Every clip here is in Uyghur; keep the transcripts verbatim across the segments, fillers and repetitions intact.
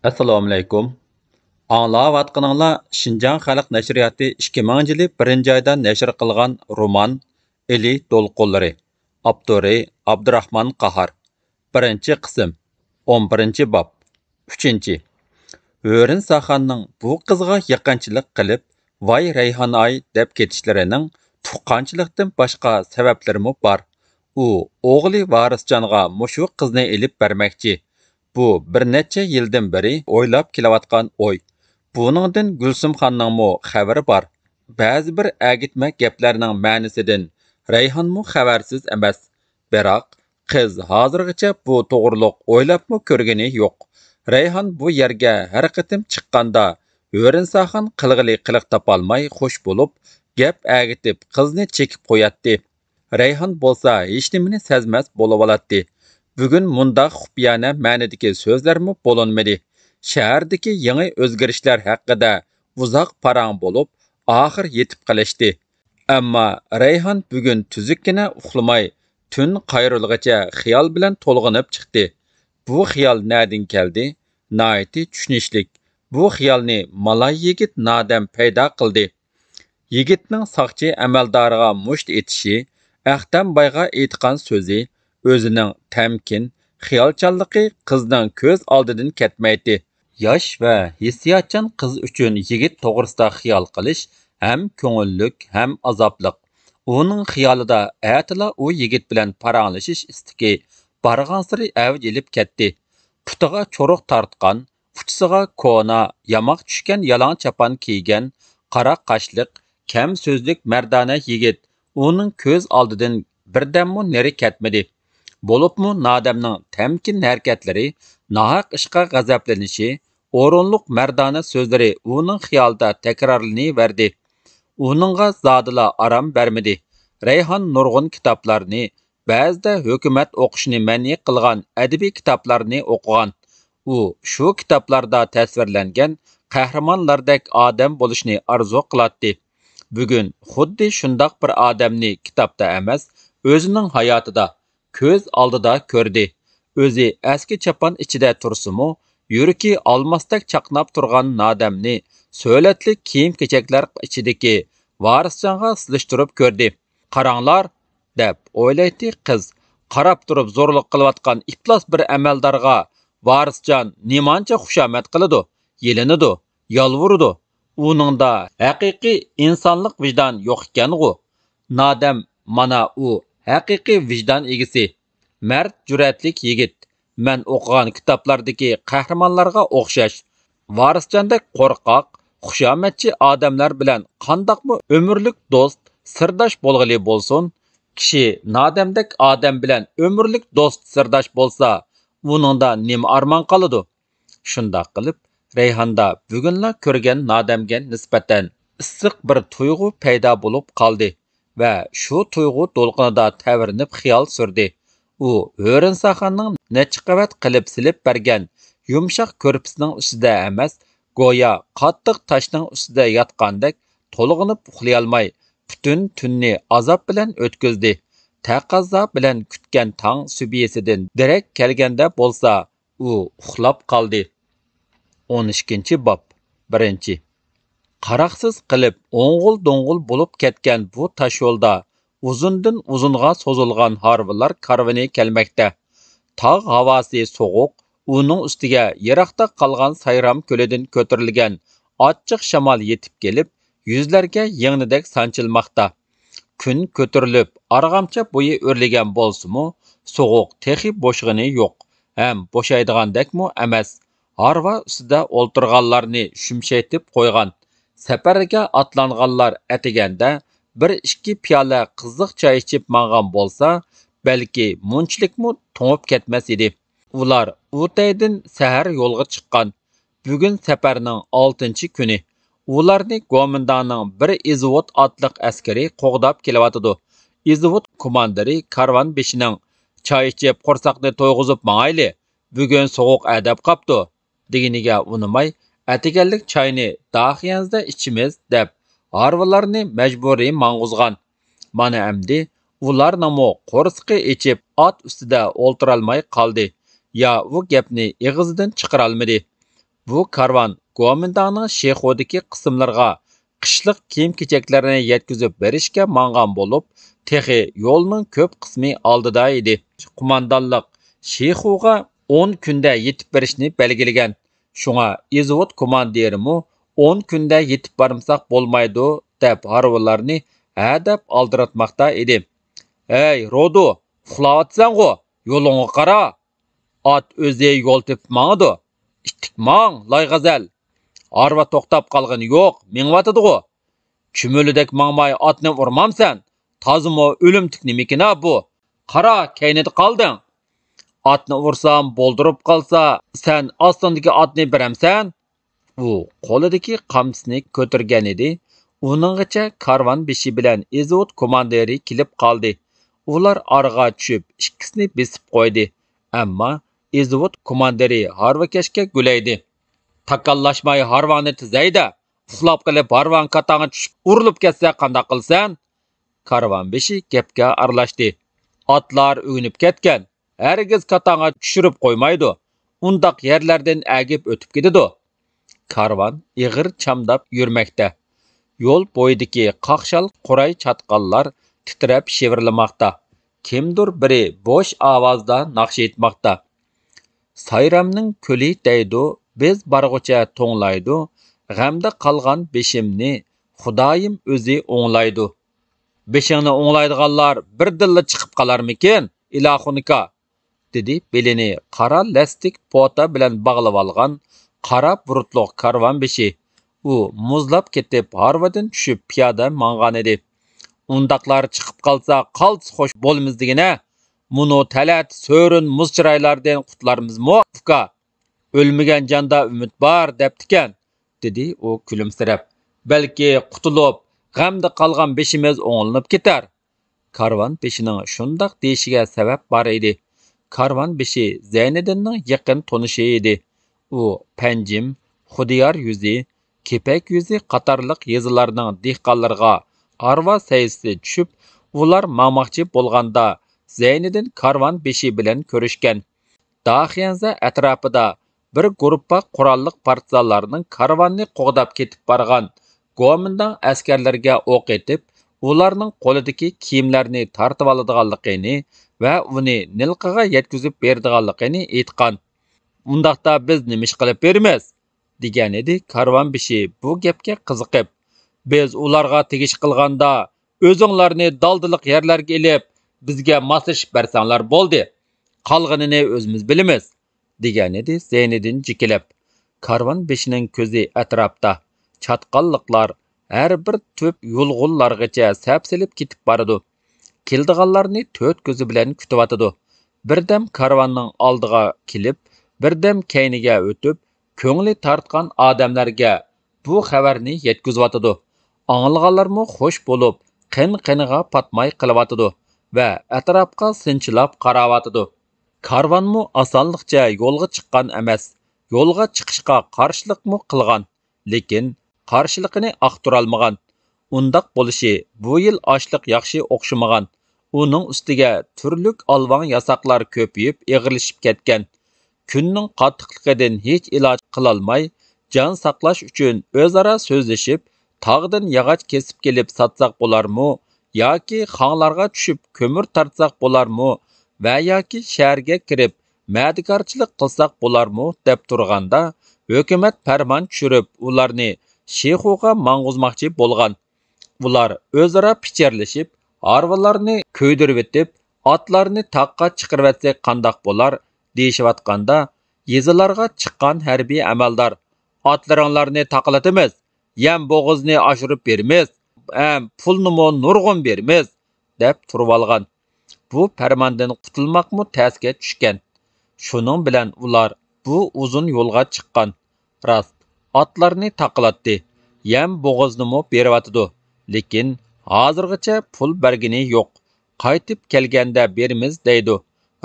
ئەسسالامۇئەلەيكۇم. ئاڭلاۋاتقىنىڭلار شىنجاڭ خەلق نەشرىياتى ئىككى مىڭىنچى يىلى بىرىنچى ئايدا نەشر قىلغان رومان ئىلى دولقۇنلىرى. ئاپتورى ئابدۇراخمان قاھار. بىرىنچى قىسىم. ئون بىرىنچى باب. ئۈچىنچى. ھۆرىنساخاننىڭ بۇ قىزغا يېقىنچىلىق قىلىپ، ۋاي رەيھان ئاي دەپ كېتىشلىرىنىڭ تۇغقانچىلىقتىن باشقا سەۋەبلىرىمۇ بار. ئۇ ئوغلى ۋارىسجانغا مۇشۇ قىزنى ئېلىپ بەرمەكچى. بۇ بىر نەچچە يىلدىن بېرى ئويلاپ كېلىۋاتقان ئوي. بۇنىڭدىن گۈلسۈمخاننىڭمۇ خەۋىرى بار. بەزى بىر ئەگىتمە گەپلەرنىڭ مەنىسىدىن رەيھانمۇ خەۋەرسىز ئەمەس. بىراق، قىز ھازىرغىچە بۇ توغرۇلۇق ئويلاپمۇ كۆرگىنى يوق. رەيھان بۇ يەرگە ھەر قېتىم چىققاندا، ھۆرىنساخان قىلغىلى قىلىق تاپالماي خوش بولۇپ، گەپ ئەگىتىپ قىزنى چېكىپ قوياتتى. رەيھان بولسا ھېچنېمىنى سەزمەس بولۇۋالاتتى. بۈگۈن مۇنداق خۇپىيانە مەنىدىكى سۆزلەرمۇ بولۇنمىدى. شەھەردىكى يېڭى ئۆزگىرىشلەر ھەققىدە ئۇزاق پاراڭ بولۇپ، ئاخىر يېتىپ قېلىشتى. ئەمما رەيھان بۈگۈن تۈزۈككىنە ئۇخلىماي، تۈن قايرىلغىچە خىيال بىلەن تولغىنىپ چىقتى. بۇ خىيال نەدىن كەلدى؟ ناھايىتى چۈشىنىشلىك. بۇ خىيالنى مالاي يىگىت نادەم پەيدا قىلدى. يىگىتنىڭ ساقچى ئەمەلدارىغا مۇشت ئېتىشى، ئەختەم بايغا ئېيتقان سۆزى، ئۆزىنىڭ تەمكىن، خىيالچانلىقى قىزنىڭ كۆز ئالدىدىن كەتمەيتتى. ياش ۋە ھېسسىياتچان قىز ئۈچۈن يىگىت توغرىسىدا خىيال قىلىش ھەم كۆڭۈللۈك، ھەم ئازابلىق. ئۇنىڭ خىيالىدا ئەتىلا ئۇ يىگىت بىلەن پاراڭلىشىش ئىستىكى بارغانسېرى ئەۋج ئېلىپ كەتتى. پۇتىغا چورۇق تارتقان، ئۇچىسىغا كونا، ياماق چۈشكەن يالاڭ چاپان كىيگەن، قارا قاشلىق، كەم سۆزلۈك مەردانە يىگىت ئۇنىڭ كۆز ئالدىدىن بىردەممۇ نېرى كەتمىدى. بولۇپمۇ نادەمنىڭ تەمكىن ھەرىكەتلىرى، ناھەق ئىشقا غەزەپلىنىشى، ئورۇنلۇق مەردانە سۆزلىرى ئۇنىڭ خىيالىدا تەكرارلىنىۋەردى. ئۇنىڭغا زادىلا ئارام بەرمىدى. رەيھان نۇرغۇن كىتابلارنى، بەزىدە ھۆكۈمەت ئوقۇشنى مەنئى قىلغان ئەدەبىي كىتابلارنى ئوقۇغان. ئۇ شۇ كىتابلاردا تەسۋىرلەنگەن قەھرىمانلاردەك ئادەم بولۇشنى ئارزۇ قىلاتتى. بۈگۈن خۇددى شۇنداق بىر ئادەمنى كىتابتا ئەمەس، ئۆزىنىڭ ھاياتىدا، كۆز ئالدىدا كۆردى. ئۆزى ئەسكى چاپان ئىچىدە تۇرسىمۇ، يۈرىكى ئالماستەك چاقناپ تۇرغان نادەمنى سۆلەتلىك كىيىم-كېچەكلەر ئىچىدىكى ۋارىسجانغا سېلىشتۇرۇپ كۆردى. «قاراڭلار!» دەپ ئويلايتتى قىز. «قاراپ تۇرۇپ زورلۇق قىلىۋاتقان ئىپلاس بىر ئەمەلدارغا ۋارىسجان نېمانچە خۇشامەت قىلىدۇ، يېلىنىدۇ، يالۋۇرىدۇ. ئۇنىڭدا ھەقىقىي ئىنسانلىق ۋىجدان يوق ئىكەنغۇ؟ نادەم مانا ئۇ ھەقىقىي ۋىجدان ئىگىسى، مەرد جۈرئەتلىك يىگىت. مەن ئوقۇغان كىتابلاردىكى قەھرىمانلارغا ئوخشاش، ۋارىسجاندەك قورقاق، خۇشامەتچى ئادەملەر بىلەن قانداقمۇ ئۆمۈرلۈك دوست، سىرداش بولغىلى بولسۇن؟ كىشى نادەمدەك ئادەم بىلەن ئۆمۈرلۈك دوست، سىرداش بولسا، ئۇنىڭدا نېمە ئارمان قالىدۇ؟» شۇنداق قىلىپ، رەيھاندا بۈگۈنلا كۆرگەن نادەمگە نىسبەتەن ئىسسىق بىر تۇيغۇ پەيدا بولۇپ قالدى ۋە شۇ تۇيغۇ دولقۇنىدا تەۋرىنىپ خىيال سۈردى. ئۇ ھۆرىنساخاننىڭ نەچچە قەۋەت قىلىپ سېلىپ بەرگەن يۇمشاق كۆرپىسىنىڭ ئۈستىدە ئەمەس، گويا قاتتىق تاشنىڭ ئۈستىدە ياتقاندەك تولغىنىپ ئۇخلىيالماي، پۈتۈن تۈننى ئازاب بىلەن ئۆتكۈزدى. تەقەززا بىلەن كۈتكەن تاڭ سۈبھىسىدىن دېرەك كەلگەندە بولسا، ئۇ ئۇخلاپ قالدى. ئون ئىككىنچى باب. بىرىنچى. قاراقسىز قىلىپ ئوڭغۇل-دوڭغۇل بولۇپ كەتكەن بۇ تاشيولدا ئۇزۇندىن ئۇزۇنغا سوزۇلغان ھارۋىلار كارۋىنى كەلمەكتە. تاغ ھاۋاسى سوغۇق، ئۇنىڭ ئۈستىگە يىراقتا قالغان سايرام كۆلىدىن كۆتۈرۈلگەن ئاچچىق شامال يېتىپ كېلىپ، يۈزلەرگە يىڭنىدەك سانچىلماقتا. كۈن كۆتۈرۈلۈپ، ئارغامچا بويى ئۆرلىگەن بولسىمۇ، سوغۇق تېخى بوشىغىنى يوق ھەم بوشايدىغاندەكمۇ ئەمەس. ھارۋا ئۈستىدە ئولتۇرغانلارنى شۈمشەيتىپ قويغان. سەپەرگە ئاتلانغانلار ئەتىگەندە بىر ئىككى پىيالە قىزىق چاي ئىچىپ ماڭغان بولسا، بەلكى مۇنچىلىكمۇ توڭۇپ كەتمەس ئىدى. ئۇلار ئۇتەيدىن سەھەر يولغا چىققان. بۈگۈن سەپەرنىڭ ئالتىنچى كۈنى. ئۇلارنى گومىنداڭنىڭ بىر ئىزۋود ئاتلىق ئەسكىرى قوغداپ كېلىۋاتىدۇ. ئىزۋود كوماندىرى كارۋان بېشىنىڭ «چاي ئىچىپ قورساقنى تويغۇزۇپ ماڭايلى، بۈگۈن سوغۇق ئەدەپ قاپتۇ» دېگىنىگە ئۇنىماي، «ئەتىگەنلىك چاينى داخىيەنزدە ئىچىمىز» دەپ، ھارۋىلارنى مەجبۇرىي ماڭغۇزغان. مانا ئەمدى ئۇلارنىڭمۇ قورسىقى ئېچىپ، ئات ئۈستىدە ئولتۇرالماي قالدى. يا ئۇ گەپنى ئېغىزىدىن چىقىرالمىدى. بۇ كارۋان گومىنداڭنىڭ شىخۇدىكى قىسىملىرىغا قىشلىق كىيىم-كېچەكلەرنى يەتكۈزۈپ بېرىشكە ماڭغان بولۇپ، تېخى يولنىڭ كۆپ قىسمى ئالدىدا ئىدى. قوماندانلىق شىخۇغا ئون كۈندە يېتىپ بېرىشنى بەلگىلىگەن. شۇڭا ئىزۋود كوماندىرىمۇ «ئون كۈندە يېتىپ بارمىساق بولمايدۇ» دەپ، ھارۋىلارنى ھەدەپ ئالدىراتماقتا ئىدى. «ھەي، رودو، ئۇخلاۋاتىسەنغۇ؟ يولۇڭغا قارا! ئات ئۆزى يول تېپىپ ماڭىدۇ. ئىتتىك ماڭ، لايغەزەل! ھارۋا توختاپ قالغىنى يوق، مېڭىۋاتىدىغۇ. چۈمۈلىدەك ماڭماي ئاتنى ئۇرمامسەن؟ تازىمۇ ئۆلۈمتۈك نېمىكىنا بۇ؟ قارا، كەينىدە قالدىڭ! ئاتنى ئۇرسام، بولدۇرۇپ قالسا، سەن ئاستىڭدىكى ئاتنى بېرەمسەن؟» ئۇ قولىدىكى قامچىسىنى كۆتۈرگەنىدى. ئۇنىڭغىچە كارۋان بېشى بىلەن ئىزۋود كوماندىرى كېلىپ قالدى. ئۇلار ئارىغا چۈشۈپ، ئىككىسىنى بېسىپ قويدى. ئەمما ئىزۋود كوماندىرى ھارۋىكەشكە گۈلەيدى: «تاكاللاشماي ھارۋاڭنى تىزەيدە! ئۇخلاپ قېلىپ ھارۋاڭ كاتاڭغا چۈشۈپ ئۇرۇلۇپ كەتسە قانداق قىلىسەن؟» كارۋان بېشى گەپكە ئارىلاشتى: «ئاتلار ئۆگىنىپ كەتكەن، ھەرگىز كاتاڭغا چۈشۈرۈپ قويمايدۇ. ئۇنداق يەرلەردىن ئەگىپ ئۆتۈپ كېتىدۇ.» كارۋان ئېغىر چامداپ يۈرمەكتە. يول بويىدىكى قاقشال قوراي چاتقاللار تىترەپ شىۋىرلىماقتا. كىمدۇر بىرى بوش ئاۋازدا ناخشا ئېيتماقتا. «سايرامنىڭ كۆلى دەيدۇ، بىز بارغۇچە توڭلايدۇ، غەمدە قالغان بېشىمنى خۇدايىم ئۆزى ئوڭلايدۇ.» «بېشىڭنى ئوڭلايدىغانلار بىردىنلا چىقىپ قالارمىكىن، ئىلاخۇنىكا؟» دېدى بېلىنى قارا لەستىك پوتا بىلەن باغلىۋالغان قارا بۇرۇتلۇق كارۋان بېشى. ئۇ مۇزلاپ كېتىپ، ھارۋىدىن چۈشۈپ پىيادە ماڭغانىدى. «ئۇنداقلار چىقىپ قالسا، قالتىس خوش بولىمىز دېگىنە. مۇنۇ تەلەت سۆرۈن مۇز چىرايلاردىن قۇتۇلارمىزمۇ، ئۇكا؟» «ئۆلمىگەن جاندا ئۈمىد بار» دەپتىكەن، دېدى ئۇ كۈلۈمسىرەپ. «بەلكى قۇتۇلۇپ، غەمدە قالغان بېشىمىز ئوڭلىنىپ كېتەر.» كارۋان بېشىنىڭ شۇنداق دېيىشىگە سەۋەب بار ئىدى. كارۋان بېشى زەينىدىننىڭ يېقىن تونۇشى ئىدى. ئۇ پەنجىم، خۇدىيار يۈزى، كېپەك يۈزى قاتارلىق يېزىلارنىڭ دېھقانلىرىغا ھارۋا سەيسىسى چۈشۈپ، ئۇلار ماڭماقچى بولغاندا، زەينىدىن كارۋان بېشى بىلەن كۆرۈشكەن. داخيەنزە ئەتراپىدا بىر گۇرۇپپا قوراللىق پارتىزانلارنىڭ كارۋاننى قوغداپ كېتىپ بارغان گومىنداڭ ئەسكەرلىرىگە ئوق ئېتىپ، ئۇلارنىڭ قولىدىكى كىيىملەرنى تارتىۋالىدىغانلىقىنى ۋە ئۇنى نىلقىغا يەتكۈزۈپ بېرىدىغانلىقىنى ئېيتقان. «ئۇنداقتا بىز نېمە ئىش قىلىپ بېرىمىز؟» دېگەنىدى كارۋان بېشى بۇ گەپكە قىزىقىپ. «بىز ئۇلارغا تېگىش قىلغاندا، ئۆزۈڭلارنى دالدىلىق يەرلەرگە ئېلىپ، بىزگە ماسلىشىپ بەرسەڭلار بولدى. قالغىنىنى ئۆزىمىز بىلىمىز»، دېگەنىدى زەينىدىن جېكىلەپ. كارۋان بېشىنىڭ كۆزى ئەتراپتا. چاتقاللىقلار ھەر بىر تۈپ يۇلغۇنلارغىچە سەپسېلىپ كېتىپ بارىدۇ. كېلىدىغانلارنى تۆت كۆزى بىلەن كۈتۈۋاتىدۇ. بىردەم كارۋاننىڭ ئالدىغا كېلىپ، بىردەم كەينىگە ئۆتۈپ، كۆڭلى تارتقان ئادەملەرگە بۇ خەۋەرنى يەتكۈزۈۋاتىدۇ. ئاڭلىغانلارمۇ خوش بولۇپ، قېن-قېنىغا پاتماي قېلىۋاتىدۇ ۋە ئەتراپقا سىنچىلاپ قاراۋاتىدۇ. كارۋانمۇ ئاسانلىقچە يولغا چىققان ئەمەس، يولغا چىقىشقا قارشىلىقمۇ قىلغان، لېكىن قارشىلىقىنى ئاختۇرالمىغان. ئۇنداق بولۇشى بۇ يىل ئاشلىق ياخشى ئوخشىمىغان. ئۇنىڭ ئۈستىگە تۈرلۈك ئالۋاڭ ياساقلار كۆپىيىپ ئېغىرلىشىپ كەتكەن. كۈننىڭ قاتتىقلىقىدىن ھېچ ئىلاج قىلالماي، جان ساقلاش ئۈچۈن ئۆزئارا سۆزلىشىپ، تاغدىن ياغاچ كېسىپ كېلىپ ساتساق بولارمۇ ياكى خاڭلارغا چۈشۈپ كۆمۈر تارتساق بولارمۇ ۋە ياكى شەھەرگە كىرىپ مەدىكارچىلىق قىلساق بولارمۇ دەپ تۇرغاندا، ھۆكۈمەت پەرمان چۈشۈرۈپ، ئۇلارنى شىخۇغا ماڭغۇزماقچى بولغان. ئۇلار ئۆزئارا پىچىرلىشىپ، ھارۋىلارنى كۆيدۈرۈۋېتىپ، ئاتلارنى تاغقا چىقىرىۋەتسەك قانداق بولار؟ دېيىشىۋاتقاندا، يېزىلارغا چىققان ھەربىي ئەمەلدار: «ئاتلىرىڭلارنى تاقىلىتىمىز، يەم بوغۇزنى ئاشۇرۇپ بېرىمىز ھەم پۇلنىمۇ نۇرغۇن بېرىمىز» دەپ تۇرۇۋالغان. بۇ پەرماندىن قۇتۇلماقمۇ تەسكە چۈشكەن. شۇنىڭ بىلەن ئۇلار بۇ ئۇزۇن يولغا چىققان. راست، ئاتلارنى تاقىلاتتى، يەم بوغۇزنىمۇ بېرىۋاتىدۇ، لېكىن ھازىرغىچە پۇل بەرگىنى يوق. قايتىپ كەلگەندە بېرىمىز دەيدۇ.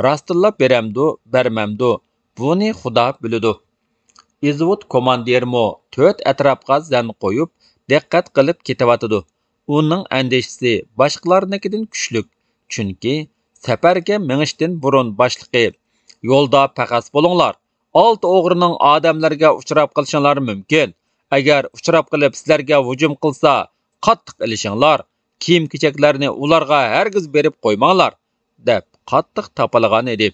راستتىنلا بېرەمدۇ، بەرمەمدۇ، بۇنى خۇدا بىلىدۇ. ئىزۋۇد كوماندىرمۇ تۆت ئەتراپقا زەن قويۇپ، دىققەت قىلىپ كېتىۋاتىدۇ. ئۇنىڭ ئەندىشىسى باشقىلارنىڭكىدىن كۈچلۈك، چۈنكى سەپەرگە مېڭىشتىن بۇرۇن باشلىقى: «يولدا پەخەس بولۇڭلار، ئالتە ئوغرىنىڭ ئادەملىرىگە ئۇچراپ قېلىشىڭلار مۇمكىن. ئەگەر ئۇچراپ قېلىپ سىلەرگە ھۇجۇم قىلسا، قاتتىق ئېلىشىڭلار. كىيىم-كېچەكلەرنى ئۇلارغا ھەرگىز بېرىپ قويماڭلار، دەپ قاتتىق تاپىلىغان ئىدى.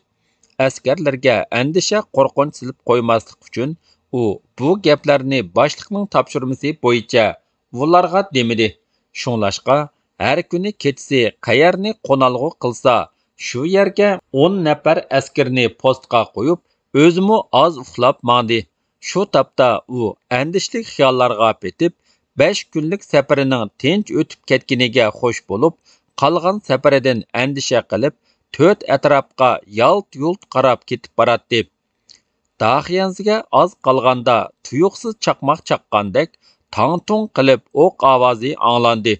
ئەسكەرلەرگە ئەندىشە، قورقۇنچ سېلىپ قويماسلىق ئۈچۈن، ئۇ بۇ گەپلەرنى باشلىقنىڭ تاپشۇرمىسى بويىچە ئۇلارغا دېمىدى. شۇڭلاشقا، ھەر كۈنى كېچىسى قەيەرنى قونالغۇ قىلسا، شۇ يەرگە ئون نەپەر ئەسكىرىنى پوستقا قويۇپ، ئۆزىمۇ ئاز ئۇخلاپ ماڭدى. شۇ تاپتا ئۇ ئەندىشىلىك خىياللارغا پېتىپ، بەش كۈنلۈك سەپىرىنىڭ تىنچ ئۆتۈپ كەتكىنىگە خوش بولۇپ، قالغان سەپىرىدىن ئەندىشە قىلىپ، تۆت ئەتراپقا يالت-يۇلت قاراپ كېتىپ باراتتى. داخيەنزىگە ئاز قالغاندا تۇيۇقسىز چاقماق چاققاندەك تاڭ-تۇڭ قىلىپ ئوق ئاۋازى ئاڭلاندى.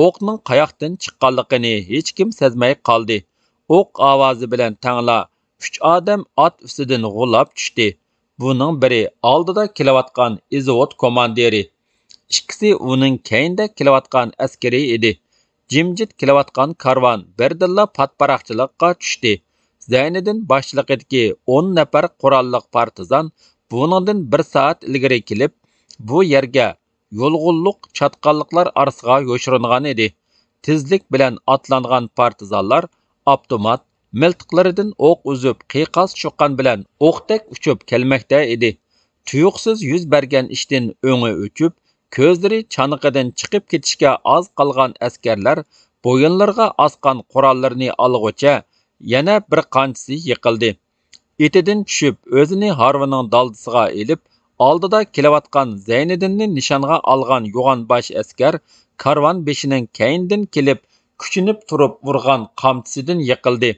ئوقنىڭ قاياقتىن چىققانلىقىنى ھېچكىم سەزمەي قالدى. ئوق ئاۋازى بىلەن تەڭلا ئۈچ ئادەم ئات ئۈستىدىن غۇلاپ چۈشتى. بۇنىڭ بىرى ئالدىدا كېلىۋاتقان ئىزۋود كوماندىرى، ئىككىسى ئۇنىڭ كەينىدە كېلىۋاتقان ئەسكىرى ئىدى. جىمجىت كېلىۋاتقان كارۋان بىردىنلا پاتىپاراقچىلىققا چۈشتى. زەينىدىن باشچىلىقىدىكى ئون نەپەر قوراللىق پارتىزان بۇنىڭدىن بىر سائەت ئىلگىرى كېلىپ، بۇ يەرگە يۇلغۇنلۇق چاتقاللىقلار ئارىسىغا يوشۇرۇنغان ئىدى. تېزلىك بىلەن ئاتلانغان پارتىزانلار ئاپتومات مىلتىقلىرىدىن ئوق ئۈزۈپ، قىيقاس چۇقان بىلەن ئوقتەك ئۇچۇپ كەلمەكتە ئىدى. تۇيۇقسىز يۈز بەرگەن ئىشتىن ئۆڭى ئۆچۈپ، كۆزلىرى چانىقىدىن چىقىپ كېتىشكە ئاز قالغان ئەسكەرلەر بويۇنلىرىغا ئاسقان قوراللىرىنى ئالغۇچە يەنە بىر قانچىسى يىقىلدى. ئېتىدىن چۈشۈپ، ئۆزىنى ھارۋىنىڭ دالدىسىغا ئېلىپ، ئالدىدا كېلىۋاتقان زەينىدىننى نىشانغا ئالغان يوغان باش ئەسكەر كارۋان بېشىنىڭ كەينىدىن كېلىپ، كۈچىنىپ تۇرۇپ ئۇرغان قامچىسىدىن يىقىلدى.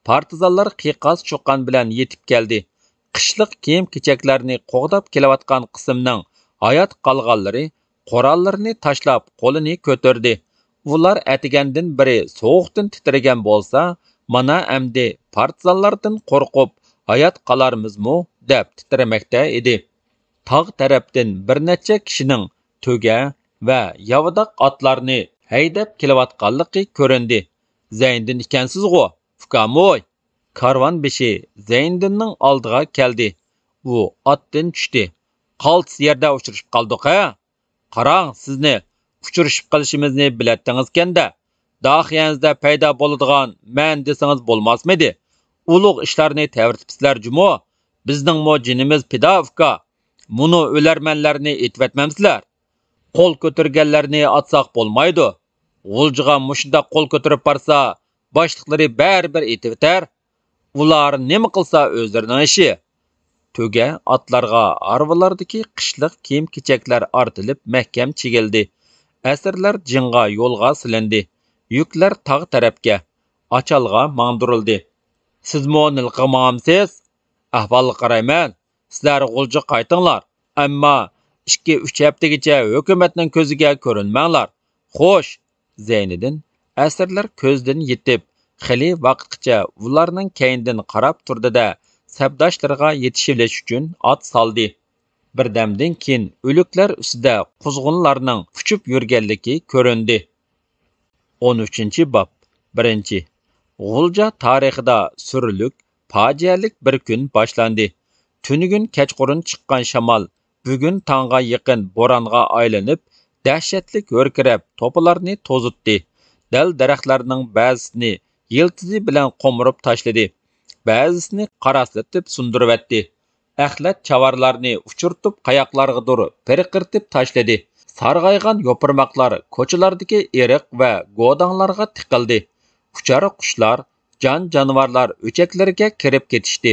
پارتىزانلار قىيقاس چۇقان بىلەن يېتىپ كەلدى. قىشلىق كىيىم-كېچەكلەرنى قوغداپ كېلىۋاتقان قىسىمنىڭ ھايات قالغانلىرى قوراللىرىنى تاشلاپ، قولىنى كۆتۈردى. ئۇلار ئەتىگەندىن بېرى سوغۇقتىن تىترىگەن بولسا، مانا ئەمدى پارتىزانلاردىن قورقۇپ ھايات قالارمىزمۇ دەپ تىترىمەكتە ئىدى. تاغ تەرەپتىن بىر نەچچە كىشىنىڭ تۆگە ۋە ياۋىداق ئاتلارنى ھەيدەپ كېلىۋاتقانلىقى كۆرۈندى. زەينىدىن ئىكەنسىزغۇ، ئۇكامۇي؟ كارۋان بېشى زەينىدىننىڭ ئالدىغا كەلدى. ئۇ ئاتتىن چۈشتى. قالتىس يەردە ئۇچرىشىپ قالدۇق ھە؟ قاراڭ، سىزنى ئۇچرىشىپ قېلىشىمىزنى بىلەتتىڭىزكەن-دە. داخيەنزىدە پەيدا بولىدىغان مەن دېسىڭىز بولماسمىدى؟ ئۇلۇغ ئىشلارنى تەۋرىتىپسىلەر جۇمۇ. بىزنىڭمۇ جېنىمىز پىدا، ئۇكا. مۇنۇ ئۆلەرمەنلەرنى ئېتىۋەتمەمسىلەر؟ قول كۆتۈرگەنلەرنى ئاتساق بولمايدۇ. غۇلجىغا مۇشۇنداق قول كۆتۈرۈپ بارسا، باشلىقلىرى بەرىبىر ئېتىۋېتەر. ئۇلار نېمە قىلسا ئۆزلىرىنىڭ ئىشى. تۆگە ئاتلارغا ھارۋىلاردىكى قىشلىق كىيىم-كېچەكلەر ئارتىلىپ مەھكەم چىگىلدى. ئەسىرلەر جىڭغا يولغا سېلىندى. يۈكلەر تاغ تەرەپكە، ئاچالغا ماڭدۇرۇلدى. سىزمۇ نىلقىغا ماڭامسىز؟ ئەھۋالغا قارايمەن. سىلەر غۇلجىغا قايتىڭلار. ئەمما ئىككى، ئۈچ ھەپتىگىچە ھۆكۈمەتنىڭ كۆزىگە كۆرۈنمەڭلار. خوش! زەينىدىن ئەسىرلەر كۆزدىن يېتىپ، خېلى ۋاقىتقىچە ئۇلارنىڭ كەينىدىن قاراپ تۇردى-دە، سەپداشلىرىغا يېتىشىۋېلىش ئۈچۈن ئات سالدى. بىردەمدىن كېيىن ئۆلۈكلەر ئۈستىدە قۇزغۇنلارنىڭ ئۇچۇپ يۈرگەنلىكى كۆرۈندى. ئون ئۈچىنچى باب. بىرىنچى. غۇلجا تارىخىدا سۈرلۈك، پاجىئەلىك بىر كۈن باشلاندى. تۈنۈگۈن كەچقۇرۇن چىققان شامال بۈگۈن تاڭغا يېقىن بورانغا ئايلىنىپ، دەھشەتلىك ھۆركىرەپ، توپىلارنى توزۇتتى. دەل-دەرەخلەرنىڭ بەزىسىنى يىلتىزى بىلەن قومۇرۇپ تاشلىدى، بەزىسىنى قاراسلىتىپ سۇندۇرۇۋەتتى. ئەخلەت چاۋارلارنى ئۇچۇرتۇپ، قاياقلارغىدۇر پىرقىرىتىپ تاشلىدى. سارغايغان يوپۇرماقلار كوچىلاردىكى ئېرىق ۋە گوداڭلارغا تىقىلدى. ئۇچار قۇشلار، جان-جانىۋارلار ئۆچەكلىرىگە كىرىپ كېتىشتى.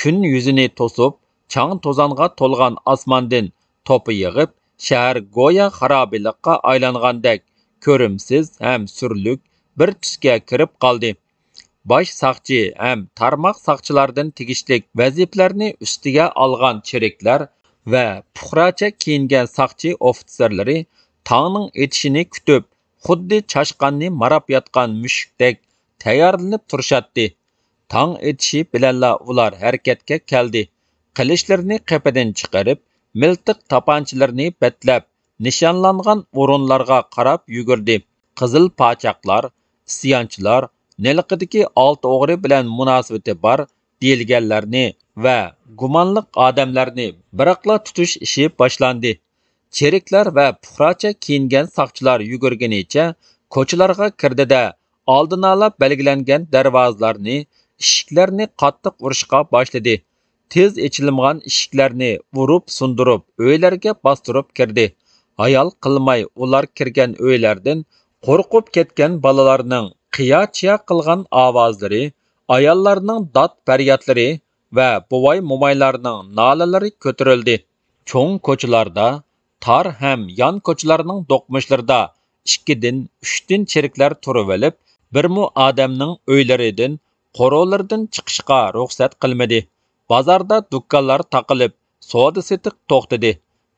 كۈن يۈزىنى توسۇپ، چاڭ-توزانغا تولغان ئاسماندىن توپا يېغىپ، شەھەر گويا خارابىلىققا ئايلانغاندەك كۆرۈمسىز ھەم سۈرلۈك بىر تۈسكە كىرىپ قالدى. باش ساقچى ھەم تارماق ساقچىلاردىن تېگىشلىك ۋەزىپىلەرنى ئۈستىگە ئالغان چېرىكلەر ۋە پۇقراچە كىيىنگەن ساقچى ئوفىتسېرلىرى تاڭنىڭ ئېتىشىنى كۈتۈپ، خۇددى چاشقاننى ماراپ ياتقان مۈشۈكتەك تەييارلىنىپ تۇرۇشاتتى. تاڭ ئېتىشى بىلەنلا ئۇلار ھەرىكەتكە كەلدى. قىلىچلىرىنى قېپىدىن چىقىرىپ، مىلتىق تاپانچىلىرىنى بەتلەپ، نىشانلانغان ئورۇنلارغا قاراپ يۈگۈردى. قىزىل پاچاقلار، ئىسيانچىلار، نىلقىدىكى ئالتە ئوغرى بىلەن مۇناسىۋىتى بار دېيىلگەنلەرنى ۋە گۇمانلىق ئادەملەرنى بىراقلا تۇتۇش ئىشى باشلاندى. چېرىكلەر ۋە پۇقراچە كىيىنگەن ساقچىلار يۈگۈرگىنىچە كوچىلارغا كىردى-دە، ئالدىنئالا بەلگىلەنگەن دەرۋازىلارنى، ئىشىكلەرنى قاتتىق ئۇرۇشقا باشلىدى. تېز ئېچىلمىغان ئىشىكلەرنى ئۇرۇپ-سۇندۇرۇپ، ئۆيلەرگە باستۇرۇپ كىردى. ھايال قىلماي ئۇلار كىرگەن ئۆيلەردىن قورقۇپ كەتكەن بالىلارنىڭ قىيا-چىيا قىلغان ئاۋازلىرى، ئاياللارنىڭ داد-پەريادلىرى ۋە بوۋاي-مومايلارنىڭ نالىلىرى كۆتۈرۈلدى. چوڭ كوچىلاردا، تار ھەم يان كوچىلارنىڭ دوقمۇشلىرىدا ئىككىدىن، ئۈچتىن چېرىكلەر تۇرۇۋېلىپ، بىرمۇ ئادەمنىڭ ئۆيلىرىدىن، قورۇلىرىدىن چىقىشقا رۇخسەت قىلمىدى. بازاردا دۇكانلار تاقىلىپ، سودا-سېتىق توختىدى.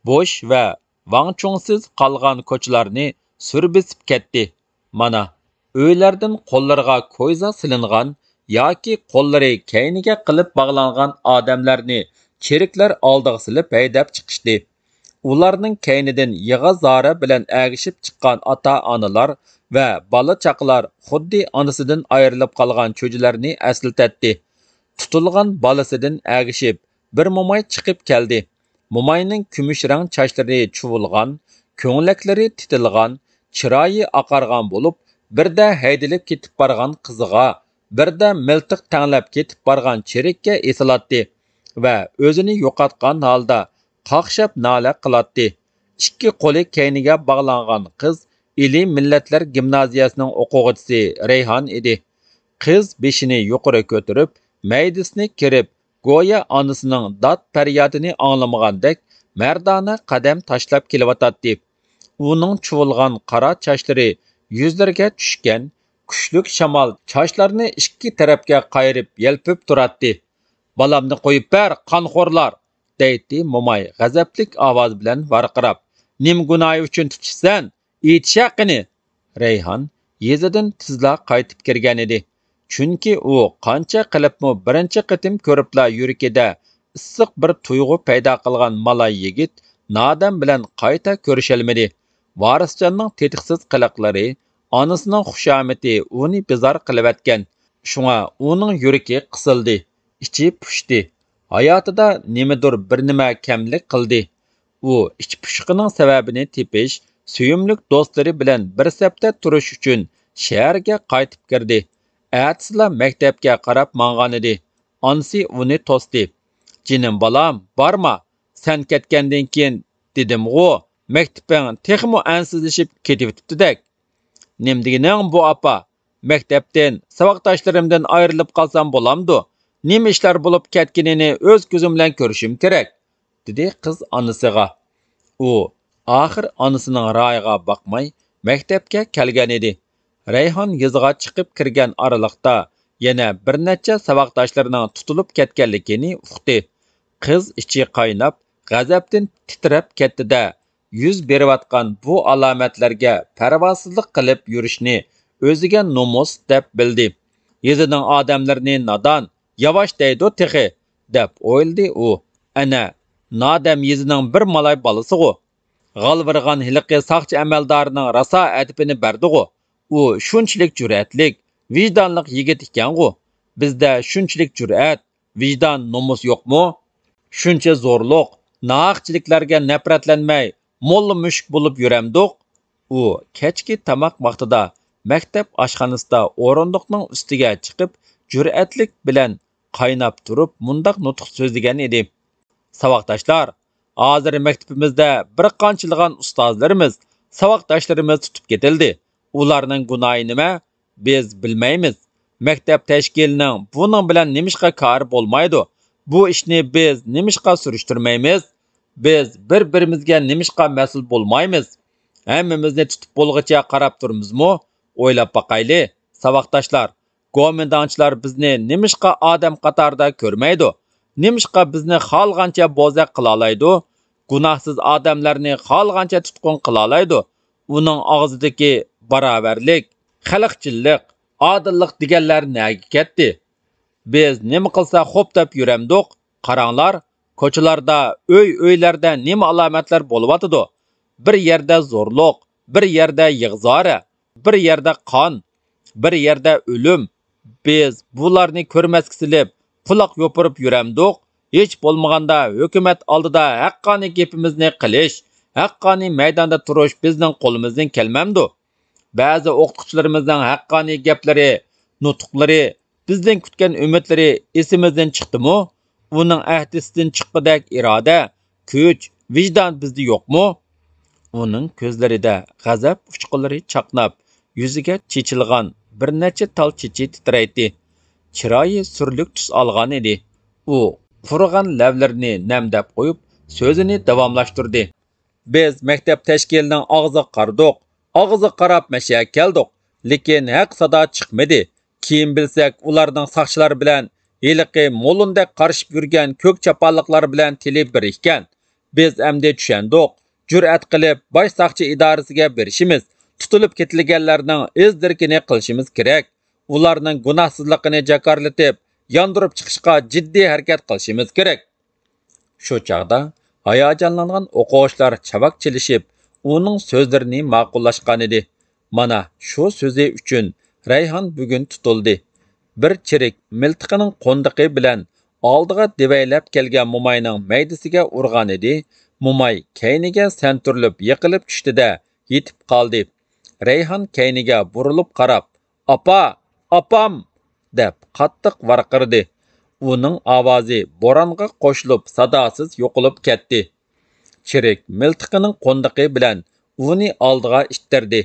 بوش ۋە ۋاڭچۇڭسىز قالغان كوچىلارنى سۈر بېسىپ كەتتى. مانا، ئۆيلەردىن قوللىرىغا كويزا سېلىنغان ياكى قوللىرى كەينىگە قىلىپ باغلانغان ئادەملەرنى چېرىكلەر ئالدىغا سېلىپ ھەيدەپ چىقىشتى. ئۇلارنىڭ كەينىدىن يىغا-زارا بىلەن ئەگىشىپ چىققان ئاتا-ئانىلار ۋە بالا-چاقىلار خۇددى ئانىسىدىن ئايرىلىپ قالغان چۈجىلەرنى ئەسلىتەتتى. تۇتۇلغان بالىسىدىن ئەگىشىپ بىر موماي چىقىپ كەلدى. موماينىڭ كۈمۈش رەڭ چاچلىرى چۇۋۇلغان، كۆڭلەكلىرى تىتىلغان، چىرايى ئاقارغان بولۇپ، بىردە ھەيدىلىپ كېتىپ بارغان قىزىغا، بىردە مىلتىق تەڭلەپ كېتىپ بارغان چېرىككە ئېسىلاتتى ۋە ئۆزىنى يوقاتقان ھالدا قاقشاپ نالە قىلاتتى. ئىككى قولى كەينىگە باغلانغان قىز ئىلى مىللەتلەر گىمنازىيەسىنىڭ ئوقۇغۇچىسى رەيھان ئىدى. قىز بېشىنى يۇقىرى كۆتۈرۈپ، مەيدىسىنى كېرىپ، گويا ئانىسىنىڭ داد-پەريادىنى ئاڭلىمىغاندەك مەردانە قەدەم تاشلاپ كېلىۋاتاتتى. ئۇنىڭ چۇۋۇلغان قارا چاچلىرى يۈزلىرىگە چۈشكەن، كۈچلۈك شامال چاچلارنى ئىككى تەرەپكە قايرىپ يەلپۈپ تۇراتتى. «بالامنى قويۇپ بەر، قانخورلار!» دەيتتى موماي غەزەپلىك ئاۋاز بىلەن ۋارقىراپ. «نېمە گۇناھى ئۈچۈن تۇتۇشسەن؟ ئېيتىشە قېنى!» رەيھان يېزىدىن تېزلا قايتىپ كىرگەنىدى. چۈنكى ئۇ قانچە قىلىپمۇ بىرىنچى قېتىم كۆرۈپلا يۈرىكىدە ئىسسىق بىر تۇيغۇ پەيدا قىلغان مالاي يىگىت نادەم بىلەن قايتا كۆرۈشەلمىدى. ۋارىسجاننىڭ تېتىقسىز قىلىقلىرى، ئانىسىنىڭ خۇشامىتى ئۇنى بىزار قىلىۋەتكەن. شۇڭا ئۇنىڭ يۈرىكى قىسىلدى، ئىچى پۇشتى. ھاياتىدا نېمىدۇر بىر نېمە كەملىك قىلدى. ئۇ ئىچ پۇشقىنىڭ سەۋەبىنى تېپىش، سۆيۈملۈك دوستلىرى بىلەن بىر سەپتە تۇرۇش ئۈچۈن شەھەرگە قايتىپ كىردى. ئەتىسىلا مەكتەپكە قاراپ ماڭغانىدى. ئانىسى ئۇنى توستى. «جېنىم بالام، بارما! سەن كەتكەندىن كېيىن، دېدىمغۇ، مەكتىپىڭ تېخىمۇ ئەنسىزلىشىپ كېتىۋېتىپتىدەك.» «نېمە دېگىنىڭ بۇ، ئاپا؟ مەكتەپتىن، ساۋاقداشلىرىمدىن ئايرىلىپ قالسام بولامدۇ؟ نېمە ئىشلار بولۇپ كەتكىنىنى ئۆز كۆزۈم بىلەن كۆرۈشۈم كېرەك.» دېدى قىز ئانىسىغا. ئۇ ئاخىر ئانىسىنىڭ رايىغا باقماي مەكتەپكە كەلگەنىدى. رەيھان يېزىغا چىقىپ كىرگەن ئارىلىقتا يەنە بىر نەچچە ساۋاقداشلىرىنىڭ تۇتۇلۇپ كەتكەنلىكىنى ئۇقتى. قىز ئىچى قايناپ، غەزەپتىن تىترەپ كەتتى-دە، يۈز بېرىۋاتقان بۇ ئالامەتلەرگە پەرۋاسىزلىق قىلىپ يۈرۈشنى ئۆزىگە نومۇس دەپ بىلدى. «يېزىنىڭ ئادەملىرىنى نادان، ياۋاش دەيدۇ تېخى» دەپ ئويلىدى ئۇ. «ئەنە، نادەم يېزىنىڭ بىر مالاي بالىسىغۇ. غالۋىرىغان ھېلىقى ساقچى ئەمەلدارىنىڭ راسا ئەدىپىنى بەردىغۇ. ئۇ شۇنچىلىك جۈرئەتلىك، ۋىجدانلىق يىگىت ئىكەنغۇ. بىزدە شۇنچىلىك جۈرئەت، ۋىجدان، نومۇس يوقمۇ؟ شۇنچە زورلۇق، ناھەقچىلىكلەرگە نەپرەتلەنمەي، موللا مۈشۈك بولۇپ يۈرەمدۇق؟» ئۇ كەچكى تاماق ۋاقتىدا مەكتەپ ئاشخانىسىدا ئورۇندۇقنىڭ ئۈستىگە چىقىپ، جۈرئەتلىك بىلەن قايناپ تۇرۇپ مۇنداق نۇتۇق سۆزلىگەن ئىدى: «ساۋاقداشلار، ھازىر مەكتىپىمىزدە بىر قانچىلىغان ئۇستازلىرىمىز، ساۋاقداشلىرىمىز تۇتۇپ كېتىلدى. ئۇلارنىڭ گۇناھى نېمە؟ بىز بىلمەيمىز. مەكتەپ تەشكىلىنىڭ بۇنىڭ بىلەن نېمىشقا كارى بولمايدۇ؟ بۇ ئىشنى بىز نېمىشقا سۈرۈشتۈرمەيمىز؟ بىز بىر-بىرىمىزگە نېمىشقا مەسئۇل بولمايمىز؟ ھەممىمىزنى تۇتۇپ بولغۇچە قاراپ تۇرىمىزمۇ؟ ئويلاپ باقايلى، ساۋاقداشلار. گومىنداڭچىلار بىزنى نېمىشقا ئادەم قاتارىدا كۆرمەيدۇ؟ نېمىشقا بىزنى خالىغانچە بوزەك قىلالايدۇ؟ گۇناھسىز ئادەملەرنى خالىغانچە تۇتقۇن قىلالايدۇ؟ ئۇنىڭ ئاغزىدىكى باراۋەرلىك، خەلقچىللىق، ئادىللىق دېگەنلەر نەگە كەتتى؟ بىز نېمە قىلسا خوپ دەپ يۈرەمدۇق؟ قاراڭلار، كوچىلاردا، ئۆي-ئۆيلەردە نېمە ئالامەتلەر بولۇۋاتىدۇ؟ بىر يەردە زورلۇق، بىر يەردە يىغا-زارە، بىر يەردە قان، بىر يەردە ئۆلۈم. بىز بۇلارنى كۆرمەسكە سېلىپ، قۇلاق يوپۇرۇپ يۈرەمدۇق؟ ھېچ بولمىغاندا ھۆكۈمەت ئالدىدا ھەققانىي گېپىمىزنى قىلىش، ھەققانىي مەيداندا تۇرۇش بىزنىڭ قولىمىزدىن كەلمەمدۇ؟ بەزى ئوقۇتقۇچىلىرىمىزنىڭ ھەققانىي گەپلىرى، نۇتۇقلىرى، بىزدىن كۈتكەن ئۈمىدلىرى ئېسىمىزدىن چىقتىمۇ؟ ئۇنىڭ ئەھدىسىدىن چىققۇدەك ئىرادە، كۈچ، ۋىجدان بىزدە يوقمۇ؟ ئۇنىڭ كۆزلىرىدە غەزەپ ئۇچقۇنلىرى چاقناپ، يۈزىگە چېچىلغان بىر نەچچە تال چېچى تىترەيتتى. چىرايى سۈرلۈك تۈس ئالغان ئىدى. ئۇ قۇرۇغان لەۋلىرىنى نەمدەپ قويۇپ، سۆزىنى داۋاملاشتۇردى. بىز مەكتەپ تەشكىلىنىڭ ئاغزىغا قارىدۇق، ئاغزىغا قاراپ مەشەگە كەلدۇق، لېكىن ھەق سادا چىقمىدى. كېيىن بىلسەك، ئۇلارنىڭ ساقچىلار بىلەن، ھېلىقى مولۇندەك قارىشىپ يۈرگەن كۆك چاپانلىقلار بىلەن تىلى بىر ئىكەن. بىز ئەمدى چۈشەندۇق. جۈرئەت قىلىپ، باش ساقچى ئىدارىسىگە بېرىشىمىز، تۇتۇلۇپ كېتىلگەنلەرنىڭ ئىز دېرىكىنى قىلىشىمىز كېرەك. ئۇلارنىڭ گۇناھسىزلىقىنى جاكارلىتىپ، ياندۇرۇپ چىقىشقا جىددىي ھەرىكەت قىلىشىمىز كېرەك. شۇ چاغدا ھاياجانلانغان ئوقۇغۇچىلار چاۋاك چېلىشىپ، ئۇنىڭ سۆزلىرىنى ماقۇللاشقانىدى. مانا شۇ سۆزى ئۈچۈن رەيھان بۈگۈن تۇتۇلدى. بىر چىرىك مىلتىقىنىڭ قوندىقى بىلەن ئالدىغا دېۋەيلەپ كەلگەن موماينىڭ مەيدىسىگە ئۇرغانىدى. موماي كەينىگە سەنتۈرۈلۈپ يىقىلىپ چۈشتى-دە، يېتىپ قالدى. رەيھان كەينىگە بۇرۇلۇپ قاراپ، «ئاپا! ئاپام!» دەپ قاتتىق ۋارقىرىدى. ئۇنىڭ ئاۋازى بورانغا قوشۇلۇپ ساداسىز يوقىلىپ كەتتى. چىرىك مىلتىقىنىڭ قوندىقى بىلەن ئۇنى ئالدىغا ئىتتەردى.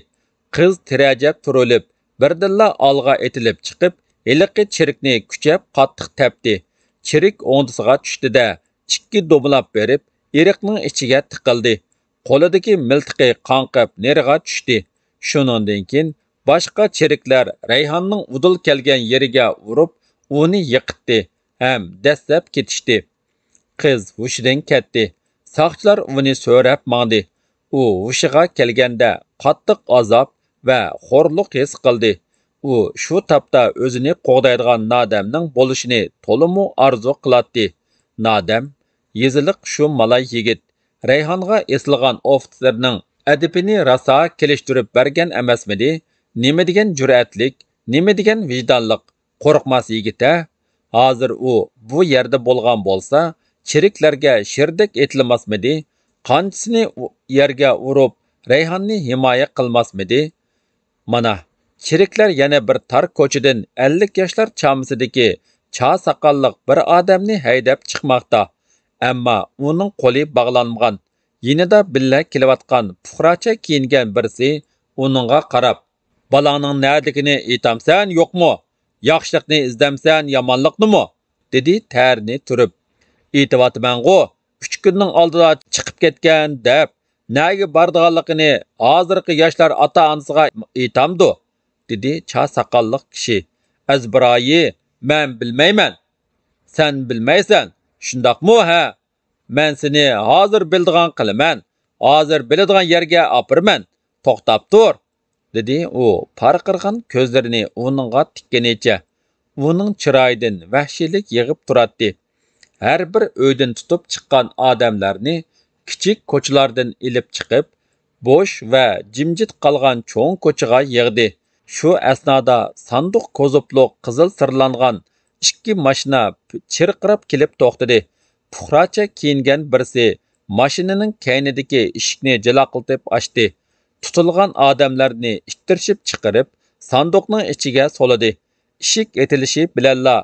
قىز تىرەجەپ تۇرۇلۇپ، بىردىنلا ئالغا ئېتىلىپ چىقىپ، ھېلىقى چىرىكنى كۈچەپ قاتتىق تەپتى. چىرىك ئوڭدىسىغا چۈشتى-دە، ئىككى دومىلاپ بېرىپ، ئېرىقنىڭ ئىچىگە تىقىلدى. قولىدىكى مىلتىقى قاڭقىپ نېرىغا چۈشتى. شۇنىڭدىن كېيىن باشقا چېرىكلەر رەيھاننىڭ ئۇدۇل كەلگەن يېرىگە ئۇرۇپ، ئۇنى يىقىتتى ھەم دەسسەپ كېتىشتى. قىز ھوشىدىن كەتتى. ساقچىلار ئۇنى سۆرەپ ماڭدى. ئۇ ھوشىغا كەلگەندە قاتتىق ئازاب ۋە خورلۇق ھېس قىلدى. ئۇ شۇ تاپتا ئۆزىنى قوغدايدىغان نادەمنىڭ بولۇشىنى تولىمۇ ئارزۇ قىلاتتى. نادەم، يېزىلىق شۇ مالاي يىگىت، رەيھانغا ئېسىلغان ئوفىتسېرنىڭ ئەدىپىنى راسا كېلىشتۈرۈپ بەرگەن ئەمەسمىدى؟ نېمە دېگەن جۈرئەتلىك، نېمە دېگەن ۋىجدانلىق، قورقماس يىگىت-ھە! ھازىر ئۇ بۇ يەردە بولغان بولسا، چېرىكلەرگە شىردەك ئېتىلماسمىدى؟ قانچىسىنى ئۇ-، يەرگە ئۇرۇپ، رەيھاننى ھىمايە قىلماسمىدى؟ مانا، چېرىكلەر يەنە بىر تار كوچىدىن ئەللىك ياشلار چامىسىدىكى چا ساقاللىق بىر ئادەمنى ھەيدەپ چىقماقتا. ئەمما ئۇنىڭ قولى باغلانمىغان. يېنىدا بىللە كېلىۋاتقان پۇقراچە كىيىنگەن بىرسى ئۇنىڭغا قاراپ، «بالاڭنىڭ نەدىكىنى ئېيتامسەن يوقمۇ؟ ياخشىلىقنى ئىزدەمسەن يامانلىقنىمۇ؟» دېدى تەرىنى تۈرۈپ. «ئېيتىۋاتىمەنغۇ، ئۈچ كۈننىڭ ئالدىدا چىقىپ كەتكەن دەپ، نەگە بارىدىغانلىقىنى ھازىرقى ياشلار ئاتا-ئانىسىغا ئېيتامدۇ؟» دېدى چا ساقاللىق كىشى. «ئەزبىرايى، مەن بىلمەيمەن.» «سەن بىلمەيسەن، شۇنداقمۇ ھە؟ مەن سېنى ھازىر بىلىدىغان قىلىمەن. ھازىر بىلىدىغان يەرگە ئاپىرىمەن. توختاپ تۇر.» دېدى ئۇ پارقىرىغان كۆزلىرىنى ئۇنىڭغا تىككىنىچە. ئۇنىڭ چىرايىدىن ۋەھشىيلىك يېغىپ تۇراتتى. ھەر بىر ئۆيدىن تۇتۇپ چىققان ئادەملەرنى كىچىك كوچىلاردىن ئېلىپ چىقىپ، بوش ۋە جىمجىت قالغان چوڭ كوچىغا يىغدى. شۇ ئەسنادا ساندۇق كوزۇپلۇق قىزىل سىرلانغان ئىككى ماشىنا چىرقىراپ كېلىپ توختىدى. پۇقراچە كىيىنگەن بىرسى ماشىنىنىڭ كەينىدىكى ئىشىكنى جىلاقلىتىپ ئاچتى. تۇتۇلغان ئادەملەرنى ئىتتىرىشىپ چىقىرىپ، ساندۇقنىڭ ئىچىگە سولىدى. ئىشىك ئېتىلىشى بىلەنلا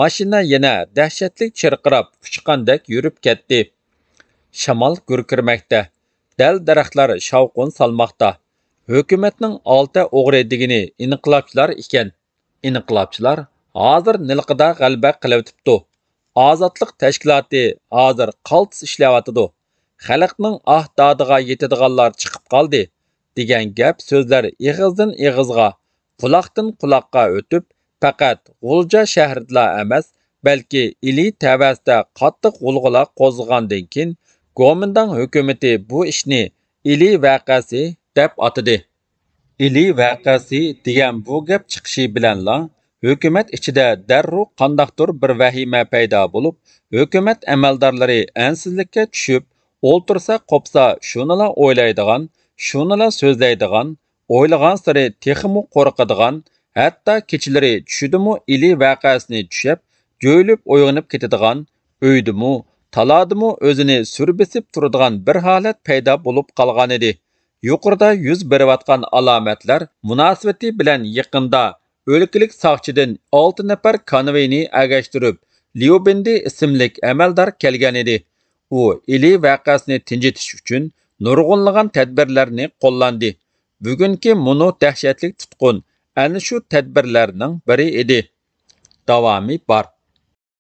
ماشىنا يەنە دەھشەتلىك چىرقىراپ ئۇچقاندەك يۈرۈپ كەتتى. شامال گۈركىرىمەكتە. دەل-دەرەخلەر شاۋقۇن سالماقتا. ھۆكۈمەتنىڭ ئالتە ئوغرى دېگىنى ئىنقىلابچىلار ئىكەن. ئىنقىلابچىلار ھازىر نىلقىدا غەلىبە قىلىۋېتىپتۇ. ئازادلىق تەشكىلاتى ھازىر قالتىس ئىشلەۋاتىدۇ. خەلقنىڭ ئاھ-دادىغا يېتىدىغانلار چىقىپ قالدى، دېگەن گەپ سۆزلەر ئېغىزدىن ئېغىزغا، قۇلاقتىن قۇلاققا ئۆتۈپ، پەقەت غۇلجا شەھىرىدىلا ئەمەس، بەلكى ئىلى تەۋەسىدە قاتتىق غۇلغۇلا قوزغىغاندىن كېيىن، گومىنداڭ ھۆكۈمىتى بۇ ئىشنى ئىلى ۋەقەسى دەپ ئاتىدى. ئىلى ۋەقەسى دېگەن بۇ گەپ چىقىشى بىلەنلا، ھۆكۈمەت ئىچىدە دەررۇ قانداقتۇر بىر ۋەھىمە پەيدا بولۇپ، ھۆكۈمەت ئەمەلدارلىرى ئەنسىزلىككە چۈشۈپ، ئولتۇرسا قوپسا شۇنىلا ئويلايدىغان، شۇنىلا سۆزلەيدىغان، ئويلىغانسېرى تېخىمۇ قورقىدىغان، ھەتتا كېچىلىرى چۈشىدىمۇ ئىلى ۋەقەسىنى چۈشەپ، جۆيلۈپ ئويغىنىپ كېتىدىغان، ئۆيدىمۇ، تالادىمۇ ئۆزىنى سۈر بېسىپ تۇرىدىغان بىر ھالەت پەيدا بولۇپ قالغانىدى. يۇقىرىدا يۈز بېرىۋاتقان ئالامەتلەر مۇناسىۋىتى بىلەن يېقىندا ئۆلكىلىك ساقچىدىن ئالتە نەپەر كانۋېينى ئەگەشتۈرۈپ، ليۇ بىندى ئىسىملىك ئەمەلدار كەلگەنىدى. ئۇ ئىلى ۋەقەسىنى تىنجىتىش ئۈچۈن نۇرغۇنلىغان تەدبىرلەرنى قوللاندى. بۈگۈنكى مۇنۇ دەھشەتلىك تۇتقۇن ئەنە شۇ تەدبىرلەرنىڭ بىرى ئىدى. داۋامى بار.